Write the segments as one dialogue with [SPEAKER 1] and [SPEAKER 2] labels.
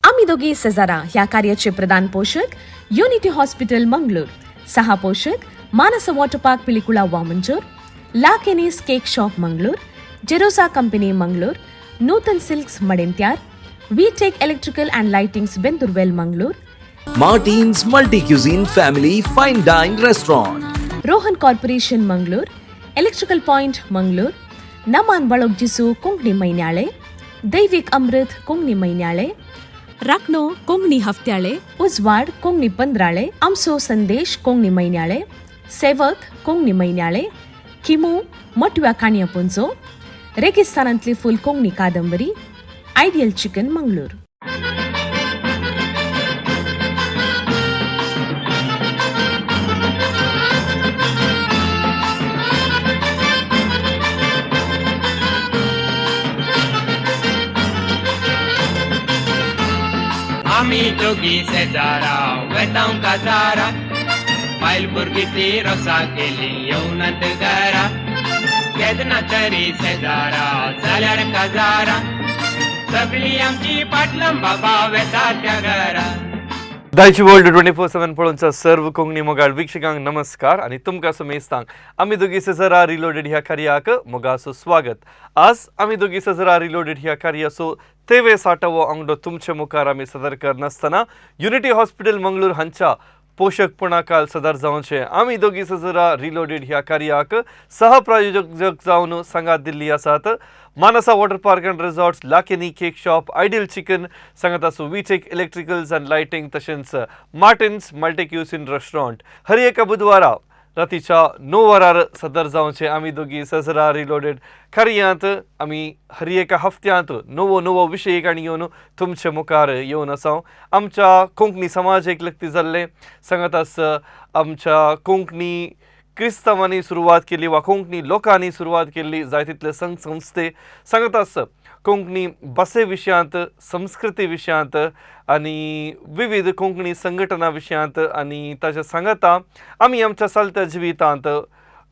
[SPEAKER 1] आमी दोगी सेजारा ह्या कार्याचे प्रधान पोशक युनिटी हॉस्पिटल मंगळूर, सहा पोशक Manasa water park Pilikula Vamanjoor, La Kenny's cake shop Mangalore, Jerosa company Mangalore, Nutan silks Madantyar, V tech electrical and lightings Bendoorwell Mangalore,
[SPEAKER 2] Martin's multi cuisine family fine dine restaurant,
[SPEAKER 1] Rohan corporation Mangalore, electrical point Mangalore, Naman Balogjisu Konkani Mainyale, Daivik Amrit Konkani Mainyale, Rakhno Konkani Haftyale, Ujwad Konkani Pandrale, Amso Sandesh Konkani Mainyale, Sevak Konkani Mainyale, Khimu Matव्या काणया पुंजो, रेगिस्तानांतली फूल कोंकणी कादंबरी, ideal chicken Mangalore.
[SPEAKER 3] आमी दोगी शेजारा वेतांव काजारा, बायल भुरगीं ती रोसा केली येवनात घरा. केन्ना तरी शेजारा जाल्यार काजारा, सगळी आमची पाटलां बाबा वेता त्या घरा.
[SPEAKER 4] दायची वर्ल्ड 24/7 पळोवच्या सर्व कोंकणी मोगाळ वीक्षकांक नमस्कार आनी तुमकां सुमेस्तांक आमी दोगी सेजरा रिलोडेड ह्या कार्याक मोगाचो स्वागत. आज आमी दोगी सेजरा रिलोडेड ह्या कार्याचो तेवे साठावो आंगडो तुमचे मुखार आमी सदर करनासतना युनिटी हॉस्पिटल मंगळूर हांच्या पोशकपणा काल सदर जावचे आमी दोगी सेजरा रिलोडेड ह्या कार्याक सहप्रायोजक जावन सांगात दिल्ली आसात Manasa water park and resorts, Lakeni cake shop, ideal chicken, सांगत आसूं विटेक इलेक्ट्रिकल्स अँड लायटींग, तशेंच मार्टिन्स मल्टी क्युसिन रेस्टॉरंट. हर एका बुधवारा रातीच्या 9 वरार सदर जावचे आमी दोगी सजरा रिलोडेड खर्यांत आमी हर एका हफ्त्यांत नवो नवो विशय आनी येवन तुमचे मुखार येवन आसा. आमच्या कोंकणी समाजेक लग्ती जाल्ले सांगत आस आमच्या कोंकणी क्रिस्तांवांनी सुरवात केली वा कोंकणी लोकांनी सुरवात केल्ली जाय तितले संघ संस्थे, सांगत आस कोंकणी भाशे विशयांत, संस्कृती विशयांत आनी विविध कोंकणी संघटना विशयांत आनी ताच्या सांगाता आमी आमच्या चलत्या जिवितांत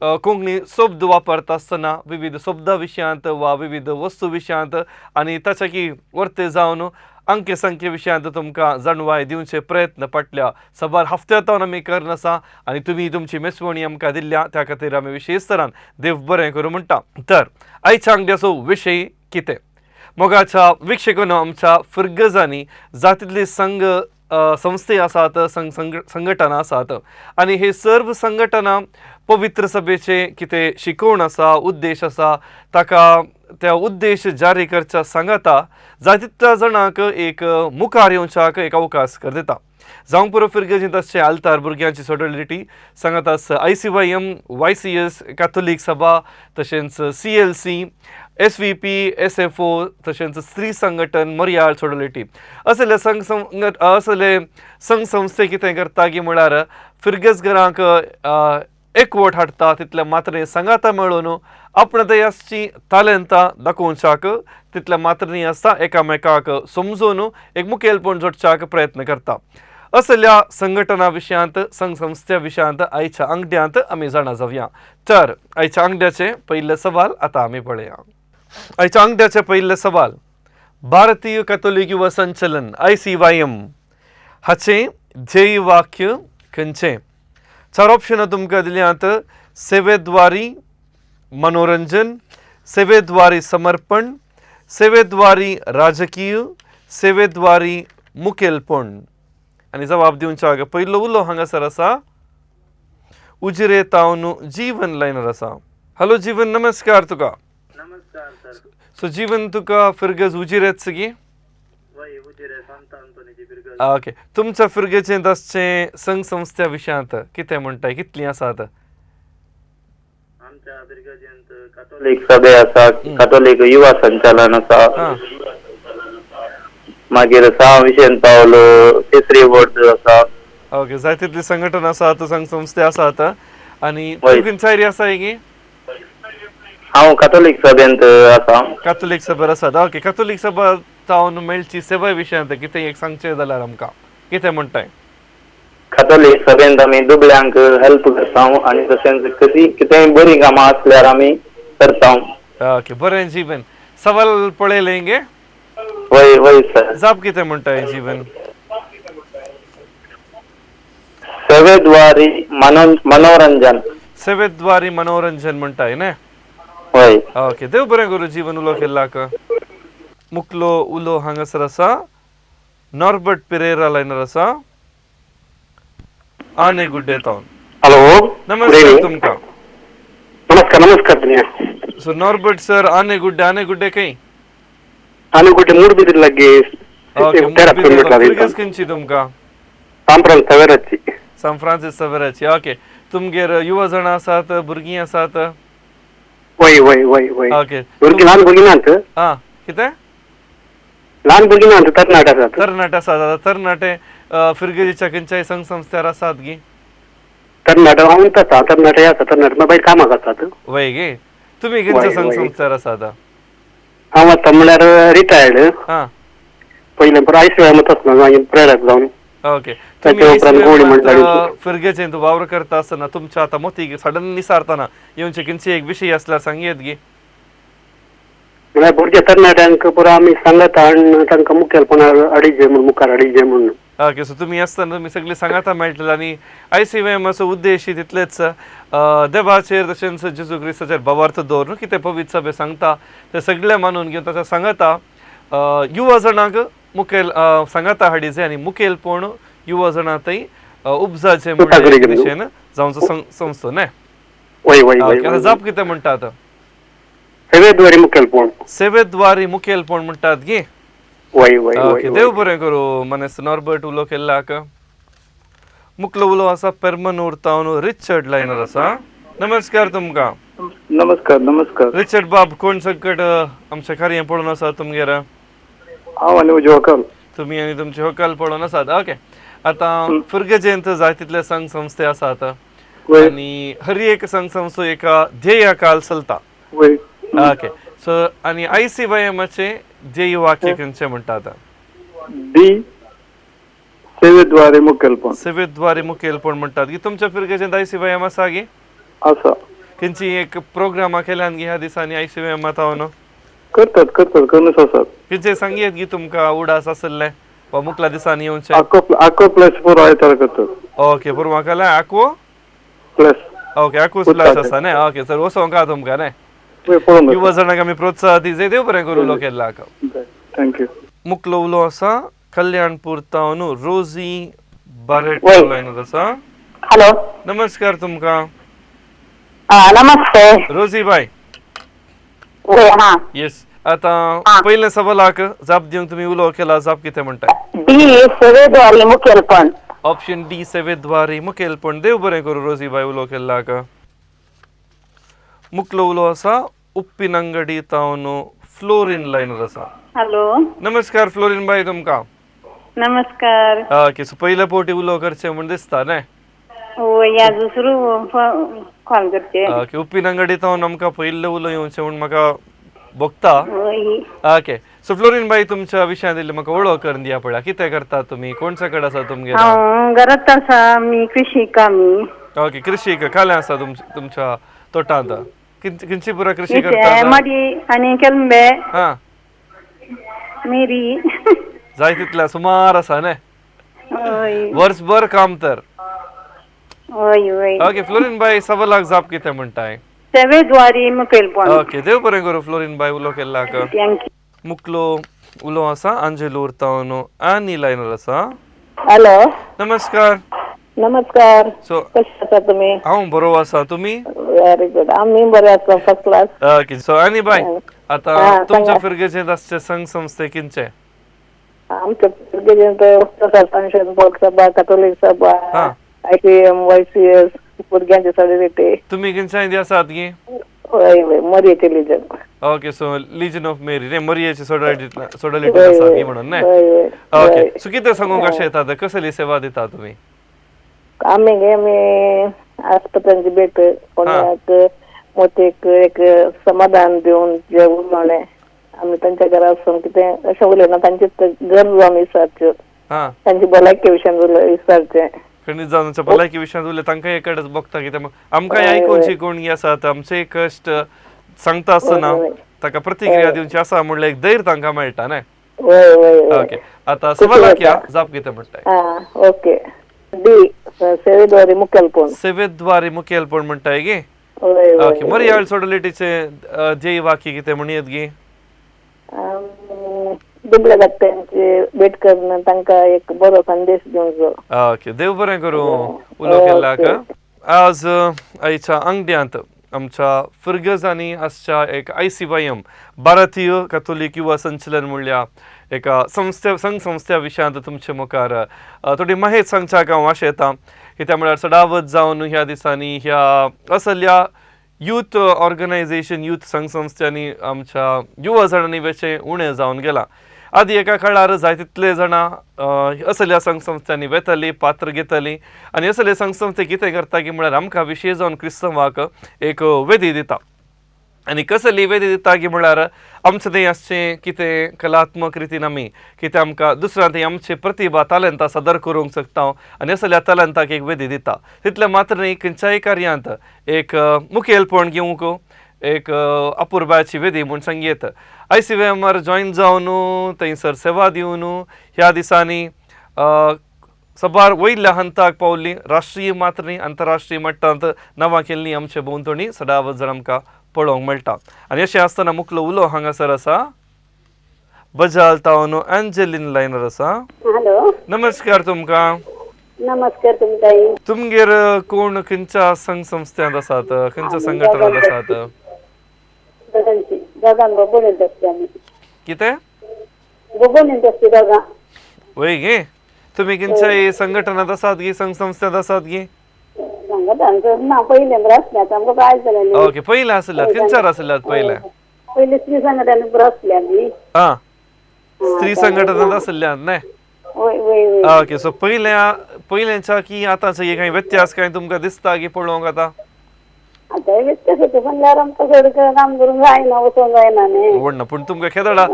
[SPEAKER 4] कोंकणी शब्द वापरता आसतना विविध शब्दा विशयांत वा विविध वस्तू विशयांत आनी ताच्या की वर्ते जावन अंके संख्ये विशयांत तुमकां जाणवाय दिवचे प्रयत्न फाटल्या साबार हफ्त्यांत आमी करनासा आनी तुमी तुमची मेजवणी आमकां दिल्ल्या त्या खातीर आमी विशेश तरान देव बरें करूं म्हणटा. तर आयच्या आंगड्याचो विशय कितें? मोगाच्या वीक्षकांनो, आमच्या फिर्गजांनी जातींतले संघ संस्थे आसात, संघटना आसात आनी हे सर्व संघटना पवित्र सभेचे कितें शिकवण आसा, उद्देश आसा, ताका त्या उद्देश जारी करच्या सांगाता जाय तितल्या जाणांक एक मुखार येवच्याक एक अवकाश कर दिता. जावंक पुरो फिर्गजींत आसचे आल्तार भुरग्यांची सोडलिटी, सांगात आस I C Y M, Y C S, Catholic Sabha, तशेंच C L C, S V P, S F O, तशेंच स्त्री संघटन मर्याळ सोडलिटी असले संघ असले संघ संस्थे कितें करता की म्हळ्यार फिर्गजघरांक एकवट हाडटा, तितल्या मात्रे सांगाता मेळून आपणा थंय आसची तालेंतां दाखोवच्याक, तितल्या मात्रेनी आसता एकामेकाक समजून एक मुखेलपण जोडच्याक प्रयत्न करता. असल्या संघटना विशयांत, संघ संस्थे विशयांत आयच्या आंगड्यांत आमी जाणा जावया. तर आयच्या आंगड्याचें पयलें सवाल आतां आमी पळया. आयच्या आंगड्याचें पयलें सवाल, भारतीय कॅथोलीक युवा संचलन I C Y M हाचें ध्येय वाक्य खंयचें? चार ऑप्शनां तुमकां दिल्यांत: सेवेद्वारी मनोरंजन, सेवेद्वारी समर्पण, सेवेद्वारी राजकीय, सेवेद्वारी मुखेलपण. आनी जबाब दिवच्या पयलो उलो हांगासर आसा उजिरे तावन जीवन लायनर आसा. हॅलो जीवन, नमस्कार तुका.
[SPEAKER 5] नमस्कार सर.
[SPEAKER 4] सो जीवन, तुका फिर्गज उजिरेच गी?
[SPEAKER 5] वय, उजिरे सांत आंतोनीची फिर्गज.
[SPEAKER 4] ओके, तुमच्या फिर्गजेंत आसचें संघ संस्था विशयांत कितें म्हणटाय, कितलीं आसात?
[SPEAKER 5] आमच्या फिर्गजेंत कातोलीक सभे आसा, कातोलीक युवा संचालन आसा, मागीर सां विशेन पावलो तिसरी वोर्ड आसा.
[SPEAKER 4] ओके, जाय तितली संघटना आसात, संघ संस्थे आसात आनी
[SPEAKER 5] वय.
[SPEAKER 4] तूं खंयच्या आसा गी?
[SPEAKER 5] हांव कातोलीक सभेंत आसा.
[SPEAKER 4] कातोलीक सभेर आसात. ओके, कातोलीक सभा जावन मेळची सेवा विशयांत कितें एक सांगचें जाल्यार आमकां कितें म्हणटाय?
[SPEAKER 5] कातोलीक सभेंत आमी दुबळ्यांक हेल्प करता आनी तशेंच कशी कितेंय बरीं कामां आसल्यार आमी करता.
[SPEAKER 4] ओके, बरें जीवन, सवाल पळयलें गे?
[SPEAKER 5] वय वय सर.
[SPEAKER 4] जाप कितें म्हणटाय जीवन?
[SPEAKER 5] सेवेद्वारी मनोरंजन.
[SPEAKER 4] सेवेद्वारी मनोरंजन म्हणटाय न्ही?
[SPEAKER 5] वय.
[SPEAKER 4] ओके, देव बरें करूं जीवन उलो केल्लाक. मुकलो उलो हांगासर आसा नॉर्बर्ट पिरेरा लायनर आसा आने गुड्डे तावन.
[SPEAKER 6] हॅलो.
[SPEAKER 4] नमस्कार तुमकां.
[SPEAKER 6] नमस्कार नमस्कार धन्या.
[SPEAKER 4] सो नॉर्बर्ट सर, आने गुड्डे, आने गुड्डे खंय?
[SPEAKER 6] आने गुड्डे मूडबिद्री लागी.
[SPEAKER 4] Okay,
[SPEAKER 6] 13 kilometre.
[SPEAKER 4] फिरगज खंयची तुमकां?
[SPEAKER 6] सांफ्रान सवेराची.
[SPEAKER 4] सांत फ्रांसीस सवेराची. ओके, तुमगेर युवा जाणां आसात, भुरगीं आसात?
[SPEAKER 6] वय वय वय वय.
[SPEAKER 4] ओके.
[SPEAKER 6] भुरगीं ल्हान भुरगीं नात.
[SPEAKER 4] आं, कितें?
[SPEAKER 6] ल्हान भुरगीं नात, तरणाटे आसात.
[SPEAKER 4] तरणाटे आसात. आतां तरणाटे फिरगजीच्या खंयच्याय संघ संस्थ्यार आसात गी?
[SPEAKER 6] तरणाटे हांव आसा, तरणाटे आसा, तरणाटे मागीर कामाक आसात.
[SPEAKER 4] वय गे, तुमी खंयच्या
[SPEAKER 6] वय,
[SPEAKER 4] संघ
[SPEAKER 6] वय.
[SPEAKER 4] संस्थ्यार आसात?
[SPEAKER 6] हांव आतां म्हणल्यार रिटायर्ड. पयलें पुरो आयसीवायमात आसलो, मागीर प्रेरक जावन.
[SPEAKER 4] ओके, तुमी
[SPEAKER 6] ताच्या उपरांत गोडी म्हणटाली.
[SPEAKER 4] फिरगेचें वावर करता आसतना तुमच्या आतां मोती सडन निसारतना येवचे खंयची एक विशय आसल्यार सांगयेत गी?
[SPEAKER 6] म्हळ्यार भुरगे तरणाट्यांक पुरो आमी सांगता आनी तांकां मुखेलपणान हाडीजे म्हूण, मुखार हाडीजे म्हूण.
[SPEAKER 4] ओके, सो तुमी आसतना तुमी सगळीं सांगाता मेळटले आनी आयसीवायमाचो उद्देश तितलेच देवाचेर तशेंच जेजू क्रिस्ताचेर भावार्थ दवरून कितें पवित्र सभे सांगता ते सगळें मानून घेवन ताच्या सांगाता युवा जाणांक मुखेल सांगाता हाडीचे आनी मुखेलपण युवा जाणां थंय उपजाचे
[SPEAKER 6] उतागरी
[SPEAKER 4] म्हणून
[SPEAKER 6] घेवन.
[SPEAKER 4] दिशेन जावचो संस्थो न्ही?
[SPEAKER 6] वय वय वय.
[SPEAKER 4] ओके, आतां जाप कितें म्हणटात?
[SPEAKER 6] सेवेद्वारी मुखेलपण.
[SPEAKER 4] सेवेद्वारी मुखेलपण म्हणटात गी?
[SPEAKER 6] वय वय
[SPEAKER 4] ओके,
[SPEAKER 6] वय.
[SPEAKER 4] देव बरें करूं मनेस नॉर्बर्ट उलो केल्लाक. मुकलो उलो आसा पेर्मनूर तावन रिचर्ड लायनर आसा. नमस्कार तुमकां.
[SPEAKER 5] नमस्कार नमस्कार.
[SPEAKER 4] रिचर्ड बाब, कोण संकट आमच्या कार्य पळोवन आसा तुमगेर?
[SPEAKER 5] हांव आनी म्हजी व्हंकल.
[SPEAKER 4] तुमी आनी तुमची व्हंकल पळोवन आसात. ओके, आतां फिरगजेंत जाय तितले संघ संस्थे आसात
[SPEAKER 5] वय.
[SPEAKER 4] आनी हर एक संघ संस्थो एका ध्येया काल चलता.
[SPEAKER 5] वय.
[SPEAKER 4] ओके, सो आनी आयसीवायमाचें ध्येय वाक्य खंयचें म्हणटा आतां?
[SPEAKER 5] डी सेवेद्वारे मुखेलपण.
[SPEAKER 4] सेवेद्वारे मुखेलपण म्हणटात की. तुमच्या फिरगेचें आयसीवायम आसा गी?
[SPEAKER 5] आसा.
[SPEAKER 4] खंयची एक प्रोग्रामा केल्यान गी ह्या दिसांनी आयसीवायम आतां?
[SPEAKER 5] करतात करतात, करूनच आसात.
[SPEAKER 4] खंयचे सांगयेत गी तुमकां उडास आसले वा मुकल्या दिसांनी येवचें?
[SPEAKER 5] आको आको प्लस पुरो आयतार करतात.
[SPEAKER 4] ओके, पुरो म्हाका आकवो
[SPEAKER 5] प्लस.
[SPEAKER 4] ओके, आकवो प्लस आसा न्ही? ओके सर, वचोंक आहा तुमकां न्ही?
[SPEAKER 5] वय, पळोवंक.
[SPEAKER 4] युवा जाणांक आमी प्रोत्साहन दिजे. देव बरें करूं उलो केल्लाक.
[SPEAKER 5] Thank you.
[SPEAKER 4] मुकलो उलो आसा कल्याणपूर तावन रोजी बारेट
[SPEAKER 7] वय.
[SPEAKER 4] लायनर आसा.
[SPEAKER 7] हॅलो.
[SPEAKER 4] नमस्कार तुमकां.
[SPEAKER 7] नमस्ते.
[SPEAKER 4] रोजी बाय.
[SPEAKER 7] वय हा.
[SPEAKER 4] येस, आतां पयलें सवालाक जाप दिवंक तुमी उलो केला, जाप कितें म्हणटाय?
[SPEAKER 7] डी सेवेद्वारी मुखेलपण.
[SPEAKER 4] ऑप्शन डी सेवेद्वारी मुखेलपण. देव बरें करूं रोजी बाय उलो केल्लाक. मुकलो उलो आसा उप्पिनंगडी तावन फ्लोरीन लायनर आसा.
[SPEAKER 8] हॅलो.
[SPEAKER 4] नमस्कार फ्लोरीन बाय तुमकां.
[SPEAKER 8] नमस्कार.
[SPEAKER 4] ओके, सो पयले फावटी उलो करचें म्हूण दिसता न्ही?
[SPEAKER 8] वय, या दुसरो कॉल करचे.
[SPEAKER 4] ओके, उप्पिनंगडी तावन आमकां पयले उलो येवचें म्हूण म्हाका भोगता.
[SPEAKER 8] वय.
[SPEAKER 4] ओके, सो फ्लोरीन बाई, तुमच्या विशयांत इल्ली म्हाका वळख करून दिया पळया. कितें करता तुमी, कोण सकड आसा तुमगेर?
[SPEAKER 8] हांव घरात आसा, मी कृषी कामी.
[SPEAKER 4] ओके, कृषी कालें आसा तुमच्या तोटांत? खंयची पुरा कृषी करता?
[SPEAKER 8] मडी आनी केलंबे.
[SPEAKER 4] हा.
[SPEAKER 8] मिरी.
[SPEAKER 4] जाय तितल्या सुमार आसा न्ही?
[SPEAKER 8] वय.
[SPEAKER 4] वर्सभर काम तर.
[SPEAKER 8] वय वय.
[SPEAKER 4] ओके फ्लोरीन बाई, सवालाक जाप कितें म्हणटाय?
[SPEAKER 8] सेवेद्वारी मुखेलपण.
[SPEAKER 4] ओके, देव बरें करूं फ्लोरीन बाई उलो केल्लाक.
[SPEAKER 8] Thank you.
[SPEAKER 4] मुकलो उलो आसा आंजेलूर तावन आनी लायनर आसा.
[SPEAKER 7] हॅलो.
[SPEAKER 4] नमस्कार.
[SPEAKER 7] नमस्कार.
[SPEAKER 4] सो
[SPEAKER 7] कशे आसा तुमी?
[SPEAKER 4] हांव बरो आसा, तुमी?
[SPEAKER 7] व्हेरी गुड, आमी बरे आसा, फर्स्ट क्लास.
[SPEAKER 4] ओके, सो आनी बाय, आतां
[SPEAKER 7] हा,
[SPEAKER 4] तुमच्या
[SPEAKER 7] सांगा.
[SPEAKER 4] फिरगेचें आसचे संघ संस्थे किंचे?
[SPEAKER 7] आमच्या फिरगेजेंत फंक्शन, सभा, कॅथोलीक सभा,
[SPEAKER 4] हा.
[SPEAKER 7] आयसीएम, वायसीएस, भुरग्यांचे सॉलिडिटी.
[SPEAKER 4] तुमी खंयच्या आसात गी?
[SPEAKER 7] वय वय, मरियेचे Legion.
[SPEAKER 4] Okay, so Legion of Mary न्ही, मरियेची सोडलिटी आसा गी म्हणून न्ही?
[SPEAKER 7] वय वय.
[SPEAKER 4] ओके, सो कितें सांगूंक कशें येता, कसली सेवा दिता तुमी?
[SPEAKER 7] आमी गे आमी आस्पत्र्यांची भेट, कोणाक मोतीक एक समाधान दिवन जे उलोवणें आमी तांच्या घरा वचून कितें अशें उलयना, तांची गरज आमी विचारच्यो,
[SPEAKER 4] हा.
[SPEAKER 7] तांची भलायकी विशयान विचारचें.
[SPEAKER 4] खंडीत जावन भलायकी विशयांत उलय तांकां एकडेच बघता कितें आमकां आयकुची कोण आसात, आमचे कश्ट सांगता आसतना ताका प्रतिक्रिया दिवची आसा म्हणल्यार एक धैर्य तांकां मेळटा न्ही?
[SPEAKER 7] वय वय वय.
[SPEAKER 4] ओके, आतां सवालाक या जाप कितें म्हणटाय?
[SPEAKER 7] आं ओके, डी सेवेद्वारी मुखेलपण.
[SPEAKER 4] सेवेद्वारी मुखेलपण म्हणटाय गे?
[SPEAKER 7] वय
[SPEAKER 4] ओके.
[SPEAKER 7] वय.
[SPEAKER 4] मर्याळ सोडलेटीचे ध्येय वाक्य कितें म्हणयेत गे?
[SPEAKER 7] दुबळे धाकट्यांची भेट करून तांकां एक बरो संदेश दिवचो.
[SPEAKER 4] ओके, देव बरें करूं उलो केल्ल्याक. आज आयच्या आंगड्यांत आमच्या फिर्गजांनी आसच्या एक ICYM भारतीय कथोलीक युवा संचलन म्हणल्या एका संस्थे संघ संस्था विशयांत तुमचे मुखार थोडी माहिती सांगच्याक हांव आशेतां. कित्याक म्हळ्यार चडावत जावन ह्या दिसांनी ह्या असल्या यूथ ऑर्गनायझेशन, यूथ संघ संस्थांनी आमच्या युवा जाणांनी वेचें उणें जावन गेलां. आदी एका काळार जाय तितले जाणां असल्या संघ संस्थांनी वेतालीं, पात्र घेतालीं आनी असले संघ संस्थे कितें करता की म्हळ्यार आमकां विशेश जावन क्रिस्तांवाक एक वेदी दिता. आनी कसली वेदी दिता की म्हळ्यार आमचें थंय आसचें कितें कलात्मक रितीन आमी कितें आमकां दुसऱ्यां थंय आमची प्रतिभा तालंतां सादर करूंक शकता आनी असल्या तालंताक एक वेदी दिता. तितलें मात्र न्ही, खंयच्याय कार्यांत एक मुखेलपण घेवंक एक अपुरबायेची वेदी म्हूण सांगयेत. ICYMR join जावन थंयसर सेवा दिवन ह्या दिसांनी सबार वयल्या हंताक पावल्ली, राष्ट्रीय मात्र न्ही आंतरराष्ट्रीय मट्टांत नांवां केल्लीं आमचे भोंवतणी सदांच जर आमकां पळोवंक मेळटा. आनी अशें आसतना मुखलो उलो हांगासर आसा बजाल तावन एंजेलीन लायनर आसा.
[SPEAKER 8] हॅलो.
[SPEAKER 4] नमस्कार तुमकां.
[SPEAKER 8] नमस्कार तुमकां.
[SPEAKER 4] तुमगेर कोण खंयच्या संघ संस्थ्यांत आसात, खंयच्या संघटनांत आसात?
[SPEAKER 8] दोगां गोबोलींत आसता आमी.
[SPEAKER 4] कितें?
[SPEAKER 8] गोबोलींत आसता दोगां.
[SPEAKER 4] वय गे, तुमी खंयच्याय संघटनांत आसात गी, संघ संस्थ्यांत आसात गी?
[SPEAKER 8] संघटन ना, पयलें बरें आसलें, आतां आमकां प्रायज जालें न्ही.
[SPEAKER 4] ओके, पयलें आसल्यात, खंयच्यार आसल्यात पयलें?
[SPEAKER 8] पयलीं स्त्री संघटन बरें आसलें आमी.
[SPEAKER 4] आं, स्त्री संघटनांत आसल्यात न्ही?
[SPEAKER 8] वय वय वय.
[SPEAKER 4] ओके, सो पयल्या पयल्यांच्या की आतांच्या कांय व्यत्यास कांय तुमकां दिसता की पळोवंक आतां?
[SPEAKER 8] आतां व्यत्यास येता म्हणल्यार आमकां चड काम करूंक जायना, वचोंक जायना न्ही.
[SPEAKER 4] व्हड ना, पूण तुमकां केदळा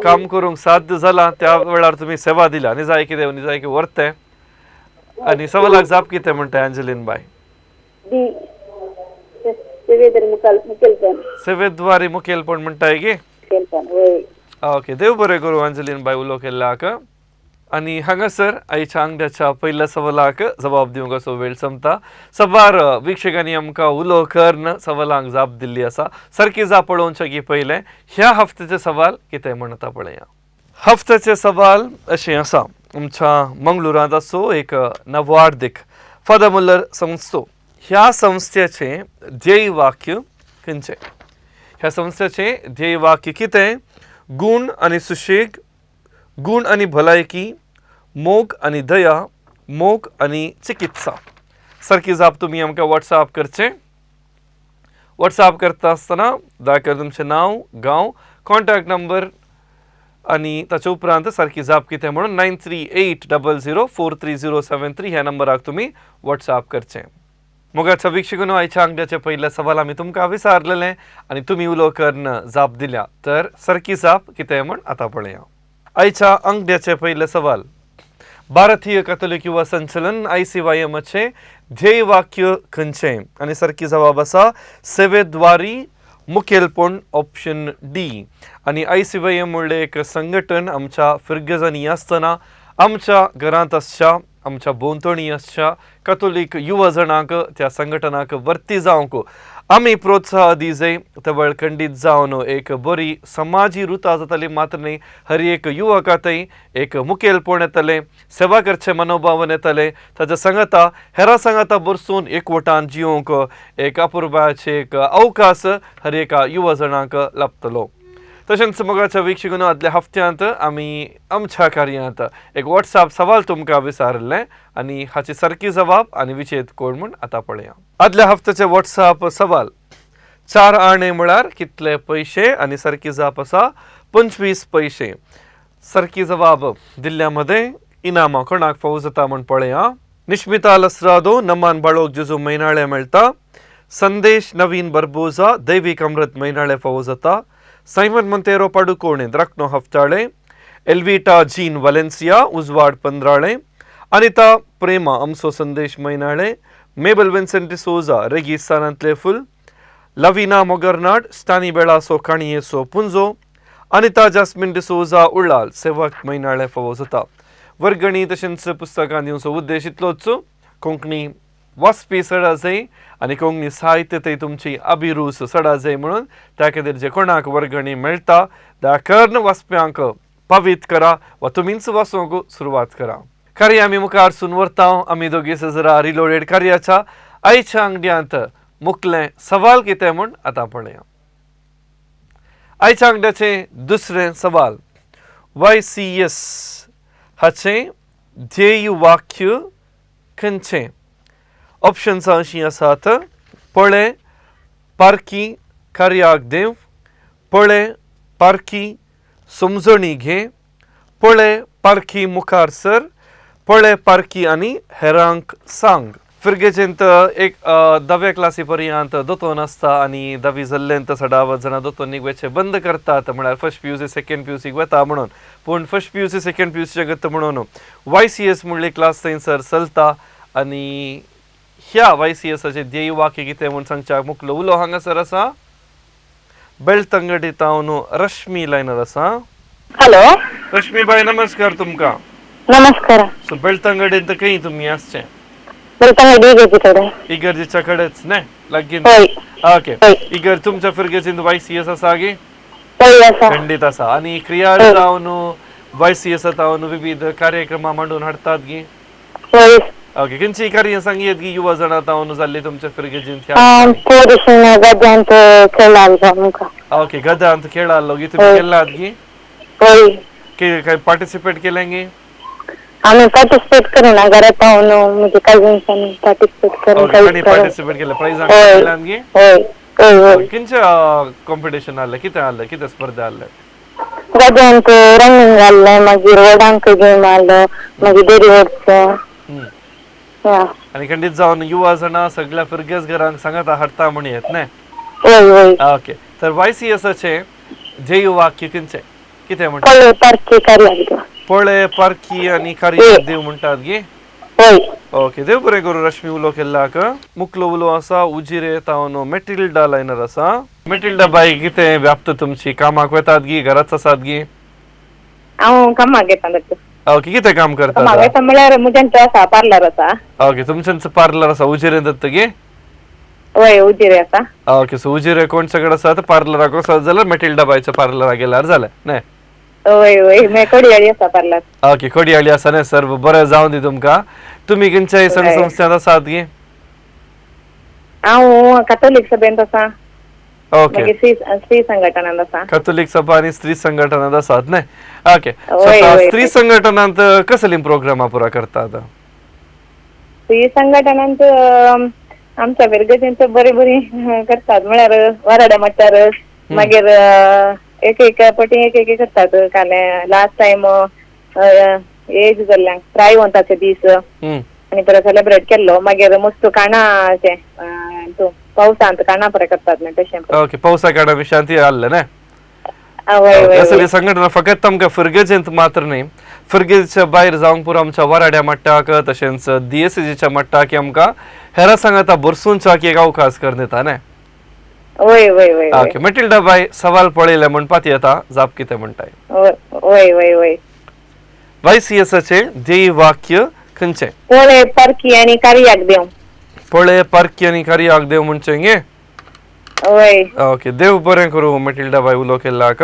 [SPEAKER 4] काम करूंक साध्य जालां त्या वेळार तुमी सेवा दिल्या आनी जाय कितें आनी जाय की व्हरतें. आनी सवालाक जाप कितें म्हणटा एंजेलीन बाय?
[SPEAKER 8] डी सेवेद्वारी मुखेलपण.
[SPEAKER 4] सेवेद्वारी मुखेलपण म्हणटाय गे?
[SPEAKER 8] मुखेलपण वय.
[SPEAKER 4] ओके, देव बरें करूं एंजेलीन बाय उलो केल्ल्याक. आनी हांगासर आयच्या आंगड्याच्या पयल्या सवालाक जबाब दिवंक असो वेळ सोंपता. सबार वीक्षकांनी आमकां उलो करून सवालांक जाप दिल्ली आसा. सारकी जाप पळोवच्या की पयलें ह्या हफ्त्याचें सवाल कितें म्हणटा पळया. हफ्त्याचें सवाल अशें आसा, आमच्या मंगळुरांत आसो एक नवार्दीक फादर मुल्लर संस्थो, ह्या संस्थेचें ध्येय वाक्य खंयचें? ह्या संस्थेचें ध्येय वाक्य कितें? गूण आनी सुशेग, गूण आनी भलायकी, मोग आनी दया, मोग आनी चिकित्सा. सारकी जाप तुमी आमकां वॉट्सएप करचें. वॉट्सएप करता आसतना दया करून तुमचें नांव, गांव, कॉन्टॅक्ट नंबर आनी ताचे उपरांत सारकी जाप कितें म्हणून 9380043073 ह्या नंबराक तुमी वॉट्सएप करचें. मोगाच्या वीक्षकांनो, आयच्या आंगड्याचे पयले सवाल आमी तुमकां विचारलेलें आनी तुमी उलो करून जाप दिल्या, तर सारकी जाप कितें म्हूण आतां पळया. आयच्या आंगड्याचे पयले सवाल, भारतीय कथोलीक युवा संचलन ICYMचे ध्येय वाक्य खंयचें? आनी सारकी जबाब आसा सेवेद्वारी मुखेलपण, ऑप्शन डी. आनी ICYM म्हणलें एक संघटन आमच्या फिर्गजांनी आसतना आमच्या घरांत आसच्या, आमच्या भोंवतणी आसच्या कथोलीक युवा जणांक त्या संघटनाक भरती जावंक आमी प्रोत्साह दिजय. तवळ खंडीत जावन एक बरी समाजी रुता जाताली मात्र न्ही, हर एक युवका थंय एक मुखेलपण येतलें, सेवा करचें मनोभावन येतलें, ताच्या सांगाता हेरां सांगाता बरसून एकवटान जिवंक एक अपुरबायाचे एक अवकाश हर एका युवा जणांक लाभतलो. तशेंच मोगाच्या वीक्षकांनो, आदल्या हफ्त्यांत आमी आमच्या कार्यांत एक वॉट्सएप सवाल तुमकां विचारिल्लें आनी हाची सारकी जबाब आनी विचेत कोण म्हूण आतां पळया. आदल्या हफ्त्याचे वॉट्सएप सवाल, 4 आणे म्हळ्यार कितले पयशे? आनी सारकी जाप आसा 25 पयशे. सारकी जबाब दिल्ल्या मदें इनामां कोणाक फावो जाता म्हूण पळया. निश्मिता लसरादो, नमान बाळोक जेजू म्हयनाळे मेळटा. संदेश नवीन बरबोजा, दैवीक अमृत म्हयनाळे फावो जाता. सायमन मोंतेरो पाडुकोणे, द्राकनो हफ्ताळे. एल्विटा जीन वालेन्सिया, उजवाड पंद्राळे. अनिता प्रेमा, आमचो संदेश म्हयनाळे. मेबल विन्सेंट डिसोजा, रेगिस्तानांतले फुल. लवीना मोगरनाड, स्टानी बेळासो काणयेचो पुंजो. अनिता जास्मिन डिसोजा उळाल सेवक म्हयनाळें फावो जाता. वर्गणी तशेंच पुस्तकां दिवचो उद्देश इतलोच, कोंकणी वाचपी चड जाय आनी कोंकणी साहित्य थंय तुमची अभिरूच चड जाय म्हणून त्या खातीर जे कोणाक वर्गणी मेळटा त्या कर्ण वाचप्यांक पावीत करा वा तुमीच वाचूंक सुरवात करा. कार्य आमी मुखार सून व्हरता. आमी दोगी सजरा रिलोडेड कार्याच्या आयच्या आंगड्यांत मुखलें सवाल कितें म्हूण आतां पळया. आयच्या आंगड्याचें दुसरें सवाल, YCS हाचें ध्येय वाक्य खंयचें? ऑप्शन्स अशीं आसात, पळे पारखी कार्याक देव, पळे पारखी समजणी घे, पळे पारखी मुखार सर, पळे पारखी आनी हेरांक सांग. फिरगेजेंत एक धाव्या क्लासी पर्यंत दोतोन आसता आनी धावी जाल्लेंत सडावत जाणां दोतोनीक वचचें बंद करतात, म्हळ्यार फर्स्ट PUC second PUC वता म्हणून. पूण फर्स्ट PUC second PUC गत म्हणून YCS म्हणली क्लास थंयसर चलता आनी ह्या YCSाचें ध्येय वाक्य कितें म्हूण सांगच्या मुखलो उलो हांगासर आसा. बेलतंगडी तावन रश्मी लायनर आसा.
[SPEAKER 7] हॅलो
[SPEAKER 4] रश्मी बाय, नमस्कार तुमकां.
[SPEAKER 7] नमस्कार.
[SPEAKER 4] सो बेलतंगडींत खंय तुमी आसचें?
[SPEAKER 7] बेलतंगडी इगर्जे कडेन.
[SPEAKER 4] इगर्जेच्या कडेच न्हय लागीं?
[SPEAKER 7] हय.
[SPEAKER 4] ओके, इगर्ज तुमच्या फिरगेजींत YCS आसा गे?
[SPEAKER 7] हय आसा.
[SPEAKER 4] खंडीत आसा. आनी क्रिया जावन YCS जावन विविध कार्यक्रमां मांडून हाडटात गी?
[SPEAKER 7] हय.
[SPEAKER 4] ओके, खंयची कार्य सांगयेत गी युवा जाणां तावन जाल्ली तुमच्या फिरगेजींत?
[SPEAKER 7] गद्यांत खेळ आसलो आमकां.
[SPEAKER 4] ओके, गद्यांत खेळ आसलो गी, तुमी केल्लात गी?
[SPEAKER 7] हय.
[SPEAKER 4] काय पार्टिसिपेट केलें गी?
[SPEAKER 7] आमी पार्टिसिपेट करूना, घरात पावन म्हजे कझन्सांनी पार्टिसिपेट करून.
[SPEAKER 4] पार्टिसिपेट केलें, प्रायज मेळ्ळां गी?
[SPEAKER 7] हय हय.
[SPEAKER 4] खंयचे कॉम्पिटिशन आसलें, कितें आसलें, कितें स्पर्धा आसलें?
[SPEAKER 7] गद्यांत रनिंग आसलें, मागीर व्हडांक गेम आसलो, मागीर डेरी वचचें.
[SPEAKER 4] आनी खंडीत जावन युवा जाणां सगळ्या फिरगेज घरांक सांगता हाडटा म्हण येत न्हय?
[SPEAKER 7] हय हय.
[SPEAKER 4] ओके, तर YCSाचें ध्येय वाक्य खंयचें, कितें म्हणटा?
[SPEAKER 7] पळे पारखी कार्याक.
[SPEAKER 4] पळे पारखी आनी कार्याक देव म्हणटात गे?
[SPEAKER 7] हय.
[SPEAKER 4] ओके, देव बरें करूं रश्मी उलो केल्लाक. मुखलो उलो आसा उजिरे तावन मेटिल्डा लायनर आसा. मेटिल्डा बाय, कितें व्याप्त तुमची, कामाक वेतात गी, घराच आसात गी?
[SPEAKER 7] हांव कामाक येता.
[SPEAKER 4] ओके, कितें काम करता?
[SPEAKER 7] कामाक येता म्हळ्यार म्हज्यांचो आसा पार्लर आसा.
[SPEAKER 4] ओके, तुमच्यांचो पार्लर आसा उजिरेंत गे?
[SPEAKER 7] हय, उजिरे आसा.
[SPEAKER 4] ओके, सो उजिरे कोण सगळं आसा पार्लराक वचत जाल्यार मेटिल्डा बायच्या पार्लराक गेल्यार जालें न्हय?
[SPEAKER 7] हय हय, मागीर कोडयाळी आसा पार्लर.
[SPEAKER 4] ओके, कोडयाळी आसा न्हय सर, बरें जावन दी तुमकां. तुमी खंयच्याय संघ संस्थेंत आसात गी?
[SPEAKER 7] हांव कॅथोलीक सभेंत आसा.
[SPEAKER 4] ओके,
[SPEAKER 7] मागीर स्त्री संघटनांत आसा.
[SPEAKER 4] कॅथोलीक सभा आनी स्त्री संघटनांत आसात न्हय? ओके, स्त्री संघटनांत कसलीं प्रोग्रामां पुरा करतात?
[SPEAKER 7] स्त्री संघटनांत आमच्या फिरगजेंत बरी बरी करतात, म्हळ्यार वराड्या मट्टार, मागीर एक एक पटी एक एक करतात. काले लास्ट टायम एज जाल्ल्यांक प्रायवंताचे दीस आनी परत सेलेब्रेट केल्लो. मागीर मस्त काणा अशें पावसांत काणा परत करतात न्हय तशें.
[SPEAKER 4] ओके, पावसा काणा विशांती आसलें न्हय? असली संघटना फकत आमकां फिरगजेंत मात्र न्हय, फिरगेजच्या भायर जावंक पुरो आमच्या वराड्या मट्टाक तशेंच DSCच्या मट्टाक आमकां हेरा सांगाता बरसूनच्या एक अवकाश करून दिता न्हय?
[SPEAKER 7] वय वय वय.
[SPEAKER 4] ओके मेटिल्डा बाय, सवाल पळयलें म्हणपात येता, जाप कितें म्हणटाय?
[SPEAKER 7] वय वय वय.
[SPEAKER 4] YCSाचें ध्येय वाक्य खंयचें?
[SPEAKER 7] पळे पारखी आनी कार्याक देव.
[SPEAKER 4] पळे पारखी आनी कार्याक देव म्हणचें गे?
[SPEAKER 7] वय.
[SPEAKER 4] ओके, देव बरें करूं मेटिल्डा बाय उलो केल्लाक.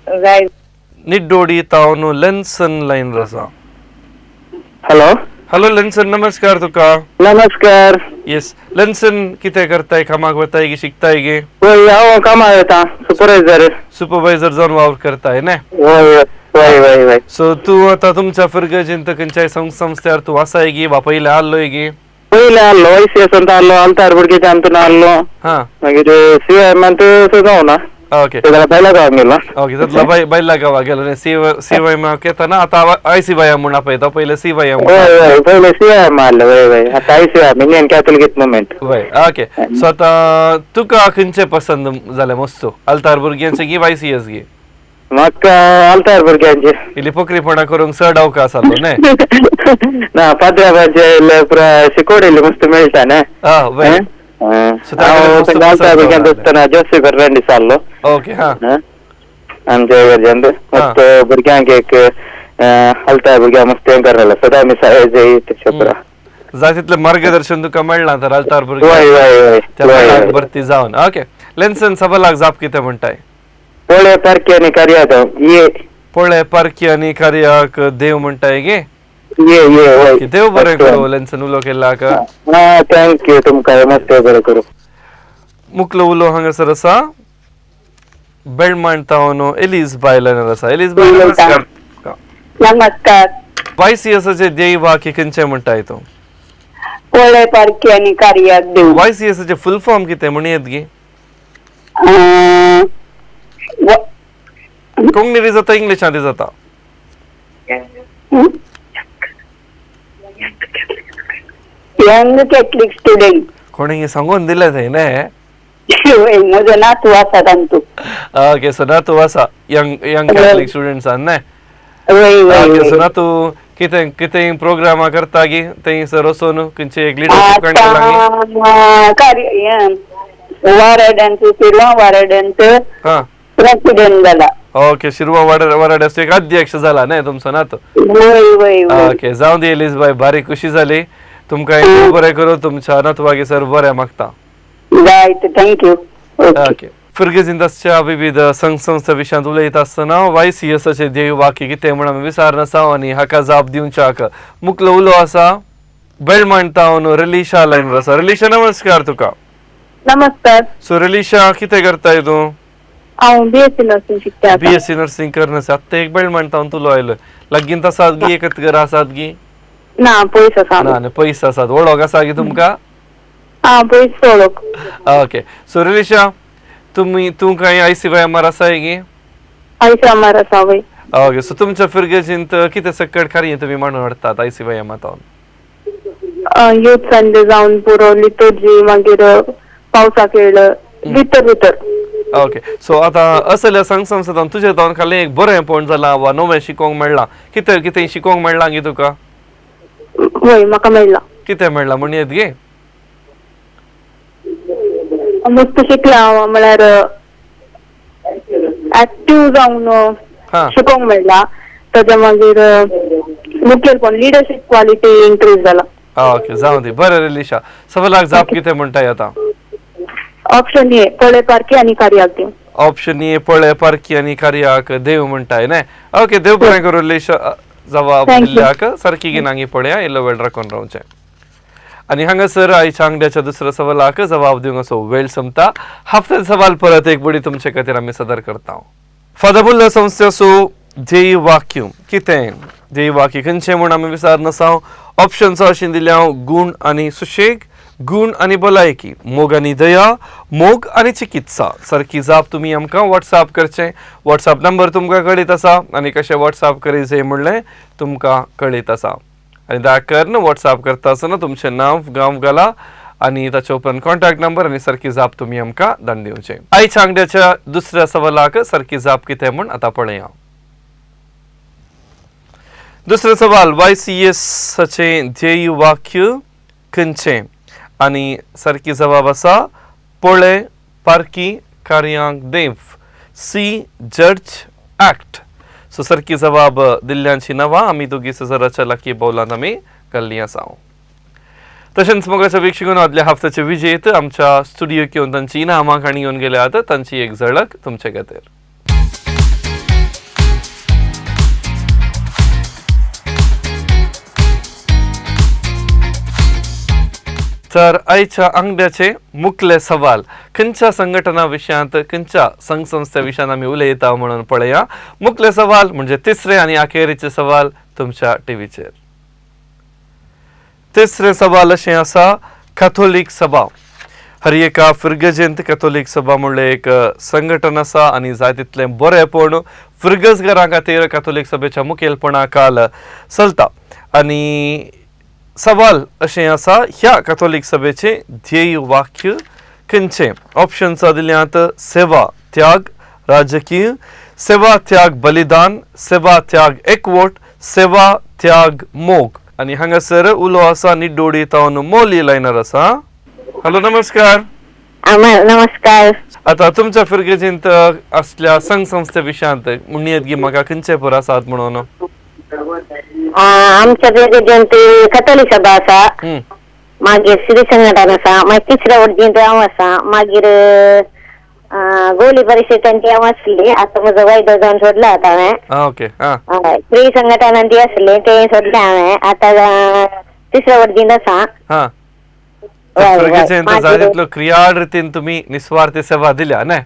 [SPEAKER 7] जाय.
[SPEAKER 4] निड्डोडी तावन लेन्सन लायनर आसा.
[SPEAKER 5] हॅलो.
[SPEAKER 4] हॅलो लेन्सन, नमस्कार तुका.
[SPEAKER 5] नमस्कार.
[SPEAKER 4] येस लेन्सन, कितें करताय, कामाक वताय गी शिकताय गे?
[SPEAKER 5] हय, हांव कामाक वता, सुपरवायझर.
[SPEAKER 4] सुपरवायझर जावन वावर करताय न्हय?
[SPEAKER 5] हय हय हय हय.
[SPEAKER 4] सो तूं आतां तुमच्या फिरगजेंत खंयच्याय संस्थ्यार तूं आसाय गी वा पयलें आसलोय गी?
[SPEAKER 5] पयलें आसलो YCS आसलो, आल्तार भुरगेच्या आसलो, मागीर CYM सुद्दां ना.
[SPEAKER 4] ओके,
[SPEAKER 5] बायला गांवाक गेलो.
[SPEAKER 4] ओके, तितलो बायला गांवाक गेलो न्हय. CYM येताना आतां ICYM म्हूण आपयता, पयलें CYM.
[SPEAKER 5] हय हय, पयलें CYM आसलें. वय वय, आतां ICYM, Indian Catholic movement.
[SPEAKER 4] वय. ओके, सो आतां तुका खंयचें पसंद जालें मस्तू, आल्तार भुरग्यांचें गी YCS गी?
[SPEAKER 5] म्हाका आल्तार भुरग्यांचे.
[SPEAKER 4] इल्ली पोकरीपणां करूंक चड अवकाश आसलो न्हय?
[SPEAKER 5] ना, पाद्र्याबांचे इल्लें पुरा शिकोड इल्लें मस्त मेळटा न्हय?
[SPEAKER 4] वय.
[SPEAKER 5] हांव आल्तार भुरग्यांत आसतना जोसी फर्नांडीस आसलो.
[SPEAKER 4] ओके, हा.
[SPEAKER 5] आमच्या इगर्जेंत मस्त भुरग्यांक एक आल्तार भुरग्यांक मस्त हें करताले सदां मिसा येय तशें पुरा.
[SPEAKER 4] जाय तितलें मार्गदर्शन तुका मेळ्ळां तर आल्तार
[SPEAKER 5] वय वय वय
[SPEAKER 4] त्या
[SPEAKER 5] वय
[SPEAKER 4] मेळाक भरती जावन. ओके लेन्सन सवालाक जाप कितें म्हणटाय?
[SPEAKER 5] पोळे पारखी आनी कार्याक ये.
[SPEAKER 4] पोळे पारखी आनी कार्याक देव म्हणटाय गे?
[SPEAKER 5] ये ये वय.
[SPEAKER 4] देव बरें करूं लेन्सन उलो केल्ल्याक.
[SPEAKER 5] हा thank you तुमकां मस्त बरें करूं.
[SPEAKER 4] मुकलो उलो हांगासर आसा बेळमाण तावन एलीज बाय लायनार आसा. एलीज बाय नमस्कार.
[SPEAKER 8] नमस्कार.
[SPEAKER 4] वायसीएसाचे ध्येय वाक्य खंयचें म्हणटाय तूं?
[SPEAKER 8] पोळे पारखी आनी कार्याक देव.
[SPEAKER 4] वायसीएसाचे फुल फॉर्म कितें म्हणयेत गे? कोंकणी जाता इंग्लिशांत जाता?
[SPEAKER 8] Young Catholic student.
[SPEAKER 4] कोणी सांगून दिलें थंय न्ही?
[SPEAKER 8] म्हजो नातू आसा तांतू.
[SPEAKER 4] ओके सो नातू आसा यंग यंग कॅथलिक स्टुडंट्सान न्ही?
[SPEAKER 8] वय वय.
[SPEAKER 4] ओके सो नातू कितें कितें प्रोग्रामा करता गी थंयसर वचून खंयचे एक लिडरशीप
[SPEAKER 8] आतां कार्य वाराड्यांत शिरवां वाराड्यांत प्रेसिडेंट जाला.
[SPEAKER 4] ओके शिरवा वाराड्याचो एक अध्यक्ष जाला न्ही तुमचो नातू?
[SPEAKER 8] वय वय.
[SPEAKER 4] ओके जावं दी एलीज बाय, बारीक खुशी जाली. तुमकां देव बरें करूं, तुमच्या नातवागे सर बरें मागता.
[SPEAKER 8] जायत thank you.
[SPEAKER 4] Okay फिर्गजिंदासच्या विविध संघ संस्था विशयांत उलयता आसतना वायसीएसाचे ध्येय वाक्य कितें म्हूण आमी विचारना आनी हाका जाप दिवच्याक मुकलो उलो आसा बेळमाण तावन रिलिशा लायनार आसा. रिलिशा नमस्कार तुका.
[SPEAKER 7] नमस्कार.
[SPEAKER 4] सो रिलिशा कितें करताय तूं?
[SPEAKER 7] हांव बीएससी नर्सिंग शिकता.
[SPEAKER 4] बीएससी नर्सिंग करना आसा. आत्तां एक बेळमाण तावन तुलो आयलो. लागींत आसात गी एकत घरा आसात गी?
[SPEAKER 7] ना पयस आसा.
[SPEAKER 4] ना पयस आसात. वळख आसा गी तुमकां?
[SPEAKER 7] आं पयस वळख.
[SPEAKER 4] ओके सो रिलिशा तुमी तूं कांय आयसीवायएमआर आसाय गी?
[SPEAKER 7] आयसीएमआर आसा वय.
[SPEAKER 4] ओके सो तुमच्या फिर्गजींत कितें सकट कार्य तुमी मांडून हाडटात आयसीवायएमआर तावन?
[SPEAKER 7] यूथ संडे जावन पुरो लिटोजी मागीर पावसा खेळ भितर भितर.
[SPEAKER 4] ओके सो आतां असल्या संघ संस्थान तुजे तावन खाली एक बरें पॉयंट जालां वा नवें शिकोवंक मेळ्ळां कितें कितें शिकोवंक मेळ्ळां गी तुका?
[SPEAKER 7] वय म्हाका मेळ्ळां.
[SPEAKER 4] कितें मेळ्ळां म्हणयेत गे?
[SPEAKER 7] मस्त शिकलां हांव म्हळ्यार एक्टीव जावन शिकोवंक मेळ्ळां. ताच्या मागीर मुखेलपण लिडरशीप क्वॉलिटी इन्क्रीज जाला.
[SPEAKER 4] ओके जावं दी बरें रिलिशा. सवालाक जाप कितें म्हणटाय आतां?
[SPEAKER 7] ऑप्शन ए पोळे पारखी आनी कार्याक देव.
[SPEAKER 4] ऑप्शन ए पोळे पारखी आनी कार्याक देव म्हणटाय न्ही? ओके देव बरें करूं रिलिशा जवाब दिल्ल्याक. सारकी गिनांगी पळया इल्लो वेळ राखून रावचें. आनी हांगासर आयच्या आंगड्याच्या दुसऱ्या सवालाक जबाब दिवंक असो वेळ सोंपता. हफ्त्याचे सवाल परत एक बडी तुमचे खातीर आमी सदर करता. फादर मुल्ला संस्थेचो ध्येय वाक्य कितें? ध्येय वाक्य खंयचें म्हूण आमी विचारनासा. ऑप्शन्स अशें दिल्या गूण आनी सुशेग, गूण आनी भलायकी, मोग आनी दया, मोग आनी चिकित्सा. सारकी जाप तुमी आमकां वॉट्सएप करचें. वॉट्सएप नंबर तुमकां कळीत आसा आनी कशें वॉट्सएप करीत म्हणलें तुमकां कळीत आसा. आनी दया करून वॉट्सएप करता आसतना तुमचें नांव गांव घाला आनी ताच्या उपरांत कॉन्टॅक्ट नंबर आनी सारकी जाप तुमी आमकां धाडून दिवचें. आयच्या आंगड्याच्या दुसऱ्या सवालाक सारकी जाप कितें म्हूण आतां पळया. दुसरें सवाल वायसीएसाचें ध्येय वाक्य खंयचें? आनी सारकी जबाब आसा पोळे पारखी कार्यांक देव, सी जज एक्ट. सो सारकी जबाब दिल्ल्यांची नांवां आमी दोगी सजराच्या लाकी बौलान आमी घाल्लीं आसा. तशेंच मोगाच्या वीक्षकांनो आदल्या हफ्त्याचे विजेत आमच्या स्टुडियोक येवन तांची इनामां काणी घेवन गेल्यात तांची एक झळक तुमचे खातीर. तर आयच्या आंगड्याचे मुखले सवाल खंयच्या संघटना विशयांत खंयच्या संघ संस्थे विशयांत आमी उलयता म्हणून पळया. मुखले सवाल म्हणजे तिसरे आनी अखेरीचे सवाल तुमच्या टिवीचेर. तिसरे सवाल अशें आसा कॅथोलीक सभा. हर एका फिर्गजेंत कॅथोलीक सभा म्हणलें एक संघटन आसा आनी जाय तितलें बरेंपण फिर्गजगारां खातीर कॅथोलीक सभेच्या मुखेलपणा काल चलता. आनी सवाल अशें आसा ह्या कॅथोलीक सभेचें ध्येय वाक्य खंयचें? ऑप्शन्स दिल्यात सेवा त्याग राजकीय, सेवा त्याग बलिदान, सेवा त्याग एकवट, सेवा त्याग मोग. आनी हांगासर उलो आसा निड्डोडी तावन मोली लायनर आसा. हॅलो नमस्कार.
[SPEAKER 7] नमस्कार.
[SPEAKER 4] आतां तुमच्या फिरगेजींत असल्या संघ संस्थे विशयांत म्हणयेत गी म्हाका खंयचे पुरो आसात म्हणून?
[SPEAKER 8] आमच्या फिरगेजींत कथोलीक सभा आसा, मागीर श्री संघटन आसा, मागीर तिसऱ्या वटजींत हांव आसा, मागीर गोली परिशदेन ती हांव आसली, आतां म्हजो वायदो जावन सोडला आतां हांवें.
[SPEAKER 4] ओके.
[SPEAKER 8] स्त्री संघटनान ती आसली तें सोडलें हांवें, आतां तिसऱ्या वटजींत आसा.
[SPEAKER 4] फिरगेजेंत जाय तितलो क्रियाळ रितीन तुमी निस्वार्थी सेवा दिल्या न्हय?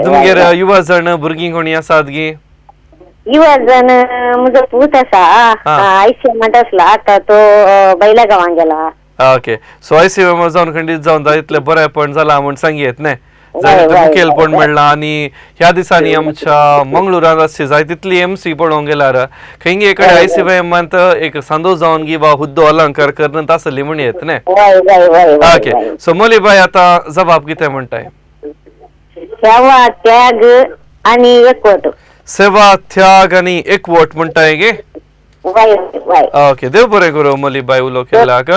[SPEAKER 4] तुमगेर युवा जण भुरगीं कोणी आसात गी?
[SPEAKER 8] युवा जण म्हजो पूत आसा, आयसीएमांत आसला, आतां तो बैला गांवांत गेला.
[SPEAKER 4] ओके. सो आयसीएम जावन खंडीत जावन जाय तितलें बरेंपण जालां म्हूण सांगयेत न्हय? जाय तितलें मुखेलपण मेळ्ळां. आनी ह्या दिसांनी आमच्या मंगळुरांत आसची जाय तितली एमसी पळोवंक गेल्यार खंय कडेन आयसीएमांत एक सांदो जावन गी वा हुद्दो अलंकार करनात आसली म्हण येत न्हय? ओके. सो मोलीबाय आतां जबाब कितें म्हणटाय?
[SPEAKER 8] सेवा त्याग आनी एकवट.
[SPEAKER 4] सेवा त्याग आनी एकवट म्हणटाय गे? ओके. देव बरें करूं मोलीबाय उलो केल्याक.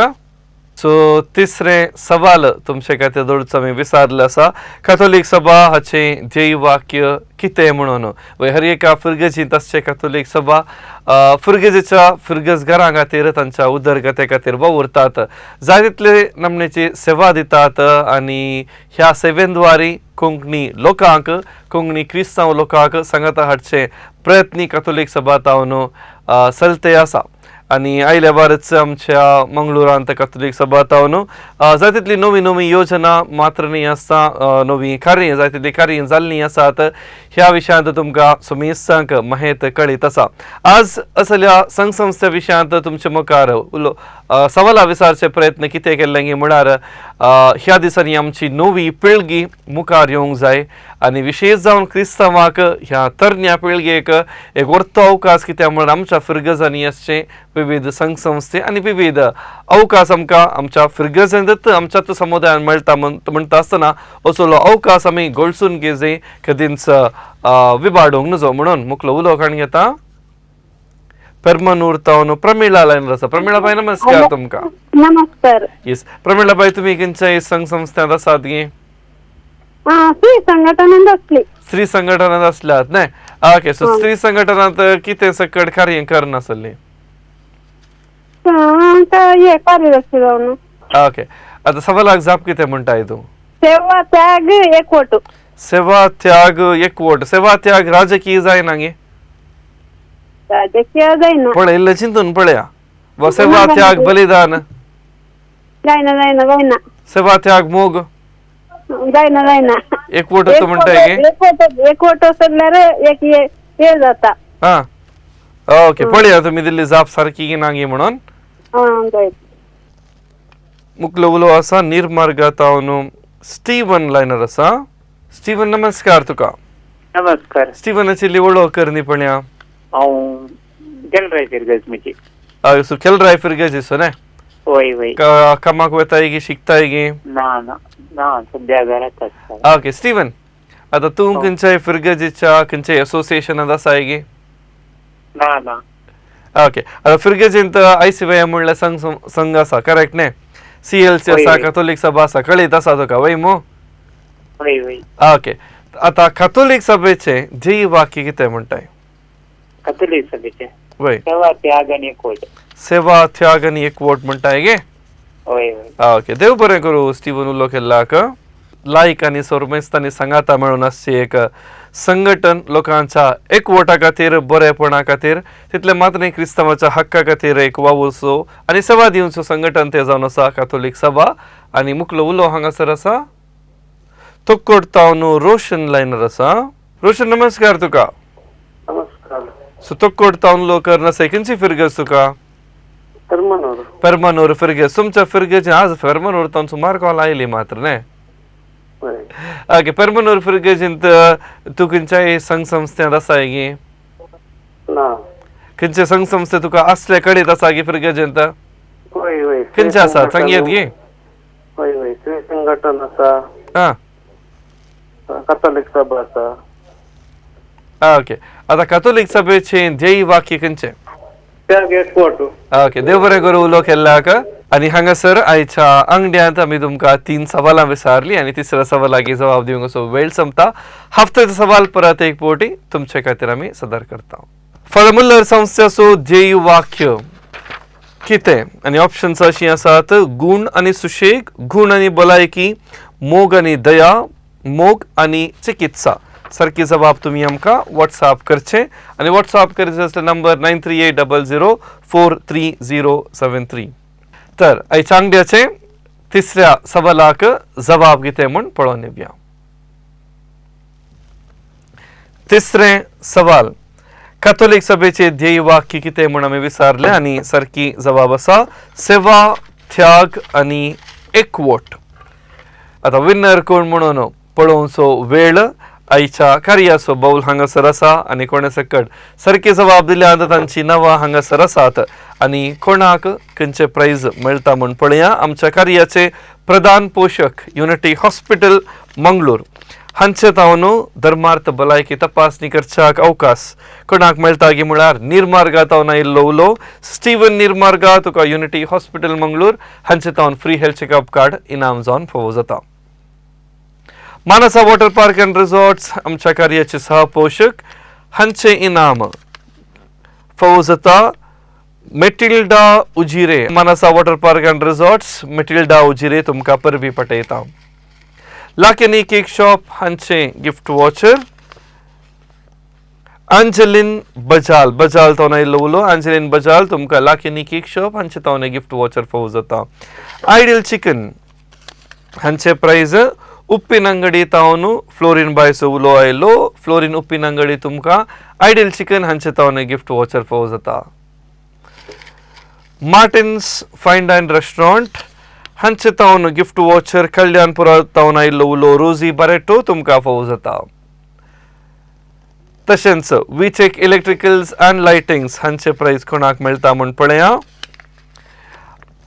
[SPEAKER 4] सो तिसरें सवाल तुमचे खातीर दवरचो आमी विचारलें आसा, कथोलीक सभा हाचें ध्येय वाक्य कितें म्हणून? हर एका फिरगेजींत आसचें कथोलीक सभा फिरगेजीच्या फिरगज घरां खातीर तांच्या उदरगते खातीर वावुरतात, जाय तितले नमणेची सेवा दितात आनी ह्या सेवेंद्वारी कोंकणी लोकांक, कोंकणी क्रिस्तांव लोकांक सांगाता हाडचे प्रयत्न कथोलीक सभा तावन चलते आसा. आनी आयल्या बारच आमच्या मंगळुरांत कथोलीक सभा तावन जाय तितली नवी नवी योजना मात्र न्ही आसता, नवी कार्यां जाय तितली कार्यां जाल्लीं आसात. ह्या विशयांत तुमकां समेस्तांक माहिती कळीत आसा. आज असल्या संघ संस्थे विशयांत तुमचे मुखार उलो सवाला विचारचे प्रयत्न कितें केल्ले म्हळ्यार ह्या दिसांनी आमची नवी पिळगी मुखार येवंक जाय आनी विशेश जावन क्रिस्तांवाक ह्या तरण्या पिळगेक एक वर्तो अवकाश कित्याक म्हळ्यार आमच्या फिरगजांनी आसचे विविध संघ संस्थे आनी विविध अवकाश आमकां आमच्या फिरगजांत आमच्याच समुदायान मेळटा म्हणटा आसतना असलो अवकाश आमी गळसून घेजे कदींच विबाडूंक नजो म्हणून मुखलो उलो काडून घेता. पेरमनूर तावन प्रमिळा लायन आसा. प्रमिळा बाय नमस्कार तुमकां.
[SPEAKER 8] नमस्कार.
[SPEAKER 4] येस प्रमिळा बाय, तुमी खंयच्याय संघ संस्थांत आसात गे?
[SPEAKER 8] स्त्री संघटनांत आसली.
[SPEAKER 4] स्त्री संघटनांत आसल्यात न्हय? ओके. सो स्त्री संघटनांत कितें सकट कार्य करनासली?
[SPEAKER 8] कार्यदर्शी जावन.
[SPEAKER 4] ओके. आतां सवालाक जाप कितें म्हणटाय तूं?
[SPEAKER 8] सेवा त्याग एकवट.
[SPEAKER 4] सेवा त्याग एकवट. सेवा त्याग राजकीय जायना गे?
[SPEAKER 8] राजकीय जायना.
[SPEAKER 4] पळय इल्लें चिंतून पळया. वा सेवा त्याग बलिदान
[SPEAKER 8] जायना जायना जायना.
[SPEAKER 4] सेवा त्याग मोग
[SPEAKER 8] जायना जायना.
[SPEAKER 4] एकवट तूं म्हणटाय गे?
[SPEAKER 8] एकवट सोडल्यार एक हे जाता.
[SPEAKER 4] हां ओके. पळया तुमी दिल्ली जाप सारकी की ना गे म्हणून. मुखलो उलो आसा निर्मार्गातावन स्टीवन लायनर आसा. स्टीवन नमस्कार तुका.
[SPEAKER 5] नमस्कार.
[SPEAKER 4] स्टीवनाची वळख करनी पळया.
[SPEAKER 5] हांव केलराय फिरगज म्हजी.
[SPEAKER 4] सो केलराय फिरगज न्हय?
[SPEAKER 5] वय वय.
[SPEAKER 4] कामाक वताय गी शिकताय गी?
[SPEAKER 5] ना ना ना, सद्या घरात आसता.
[SPEAKER 4] ओके स्टीवन, आतां तूं खंयच्याय फिरगजीच्या खंयच्याय एसोसिएशनांत आसाय गी?
[SPEAKER 5] ना ना.
[SPEAKER 4] ओके. आतां फिरगजींत आयसीवाय म्हणल्यार संघ आसा करेक्ट न्हय? सीएलसी आसा, कथोलीक सभा आसा, कळीत आसा तुका वय मू?
[SPEAKER 5] वय वय.
[SPEAKER 4] ओके. आतां कथोलीक सभेचें ध्येय वाक्य कितें म्हणटाय?
[SPEAKER 5] कथोलीक सभेचें
[SPEAKER 4] वय
[SPEAKER 5] सेवा त्याग आनी एकवट.
[SPEAKER 4] सेवा त्याग आनी एकवट म्हणटाय गे?
[SPEAKER 5] वय वय.
[SPEAKER 4] ओके. देव बरें करूं स्टीवन उलो केल्ल्याक. लायक आनी सोरमेस्तांनी सांगाता मेळून आसचें एक संघटन लोकांच्या एकवटा खातीर, बरेपणा खातीर, तितलें मात्र न्ही क्रिस्तांवाच्या हक्का खातीर एक वावुरचो आनी सेवा दिवचो संघटन तें जावन आसा कथोलीक सभा. आनी मुखलो उलो हांगासर आसा तोक्कोड तावन रोशन लायनर आसा. रोशन नमस्कार तुका.
[SPEAKER 6] नमस्कार.
[SPEAKER 4] सो तोक्कोड तावन लो करनासा खंयची फिरगज तुका?
[SPEAKER 6] पेरमनूर.
[SPEAKER 4] पेरमनूर फिरगज. तुमच्या फिरगज आज पेरमनूर तावन सुमार कॉल आयली मात्र न्हय? ओके. पेरमनूर फिरगजींत तूं खंयच्याय संघ संस्थेंत आसाय गे?
[SPEAKER 6] ना.
[SPEAKER 4] खंयचे संघ संस्थे तुका असले कडेन आसा गे फिरगजींत?
[SPEAKER 6] वय वय.
[SPEAKER 4] खंयचे आसा सांगयेत गे?
[SPEAKER 6] वय वय. स्त्री संघटन आसा.
[SPEAKER 4] आं
[SPEAKER 6] कथोलीक सभा आसा.
[SPEAKER 4] ओके. आतां कथोलीक सभेचें ध्येय वाक्य खंयचें?
[SPEAKER 6] त्याग एकवट.
[SPEAKER 4] ओके. देव बरें करूं उलो केल्ल्याक. आनी हांगासर आयच्या आंगड्यांत आमी तुमकां 3 सवालां विचारलीं आनी तिसऱ्या सवालाक जबाब दिवंक असो वेळ सोंपता. हफ्त्याचो सवाल परत एक फावटी तुमचे खातीर आमी सदर करता. फादर मुल्लर संस्थेचो ध्येय वाक्य कितें? आनी ऑप्शन्स अशीं आसात: गूण आनी सुशेग, गूण आनी भलायकी, मोग आनी दया, मोग आनी चिकित्सा. सारकी जबाब तुमी आमकां वॉट्सएप करचें आनी वॉट्सएप करचें आसल्यार नंबर 9380 043 073. तर आयच्या आंगड्याचें तिसऱ्या सवालाक जबाब कितें म्हूण पळोवन येवया. तिसरें सवाल, कॅथोलीक सभेचे ध्येय वाक्य कितें म्हूण आमी विचारलें आनी सारकी जबाब आसा सेवा, त्याग आनी एकवट. आतां विनर कोण म्हणून पळोवचो वेळ आयच्या कार्याचो बाऊल हांगासर आसा आनी कोणा सकट सारकी जबाब दिल्या आतां तांची नांवां हांगासर आसात आनी कोणाक खंयचे प्रायज मेळटा म्हूण पळया. आमच्या कार्याचे प्रधान पोशक युनिटी हॉस्पिटल मंगळूर हांचे तावन धर्मार्थ भलायकी तपासणी करच्याक अवकाश कोणाक मेळटा गी म्हळ्यार निर्मार्गा तावन आयिल्लो उलो स्टीवन निर्मार्गा तुका युनिटी हॉस्पिटल मंगळूर हांचे तावन फ्री हेल्थ चेकअप कार्ड इनाम जावन फावो जाता. Manasa water park and resorts आमच्या कार्याचे सहपोशक हांचे इनाम फावो जाता Matilda Ujire. Manasa water park and resorts Matilda Ujire तुमकां परबी पटयता. लाकेनी केक शॉप हांचे गिफ्ट वॉचर अंजलीन बजाल, बजाल तावन आयिल्लो उलो अंजलीन बजाल तुमकां लाकेनी केक शॉप हांचे तावन गिफ्ट वॉचर फावो जाता. आयडियल चिकन हांचे प्रायज उप्पिनंगडी तावन फ्लोरीन बायचो उलो आयलो फ्लोरीन उप्पिनंगडी तुमकां आयडियल चिकन हांचे तावन गिफ्ट वॉचर फावो जाता. मार्टिन्स फायन डायन रेस्टॉरंट हांचे तावन गिफ्ट वॉचर कल्याणपुरा तावन आयिल्लो उलो रोजी बारेटो तुमकां फावो जाता. तशेंच विचेक इलेक्ट्रिकल्स अँड लायटिंग्स हांचे प्रायज कोणाक मेळटा म्हूण पळया.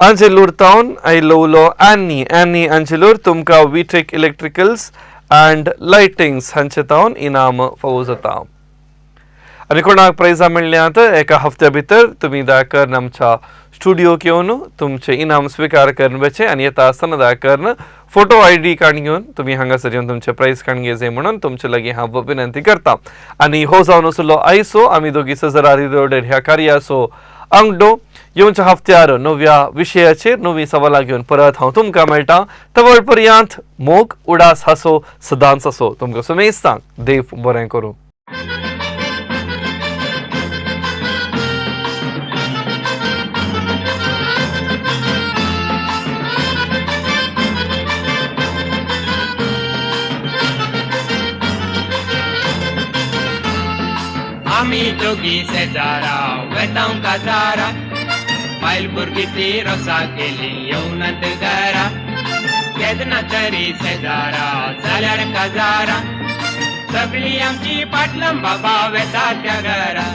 [SPEAKER 4] आंजेलूर तावन आयिल्लो उलो ॲनी, ॲनी आंजेलूर तुमकां विटेक इलेक्ट्रिकल्स अँड लायटिंग्स हांचे तावन इनाम फावो जाता. आनी कोणाक प्रायजां मेळ्ळ्यांत एका हफ्त्या भितर तुमी दया करून आमच्या स्टुडियोक येवन तुमचें इनाम स्विकार करून वचें आनी येता आसतना दया करून फोटो I D card घेवन तुमी हांगासर येवन तुमचें प्रायज काडून घेवचें म्हणून तुमचे लागीं हांव विनंती करता. आनी हो जावन आसलो आयचो आमी दोगी सजरा रिलोडेड ह्या कार्याचो आंगडो. येवच्या हफ्त्यार नव्या विशयाचेर नवी सवालां घेवन परत हांव तुमकां मेळटा. तवळ पर्यंत मोग, उडास, हांसो सदांच आसो. तुमकां सुमेस्तांक देव बरें करूं.
[SPEAKER 3] आमी दोगी शेजारा वेतांव काजारा, बायल भुरगीं ती रोसा केली येवनात घरा. केन्ना तरी शेजारा जाल्यार काजारा, सगळीं आमची पाटलां बाबा वेता त्या घरा.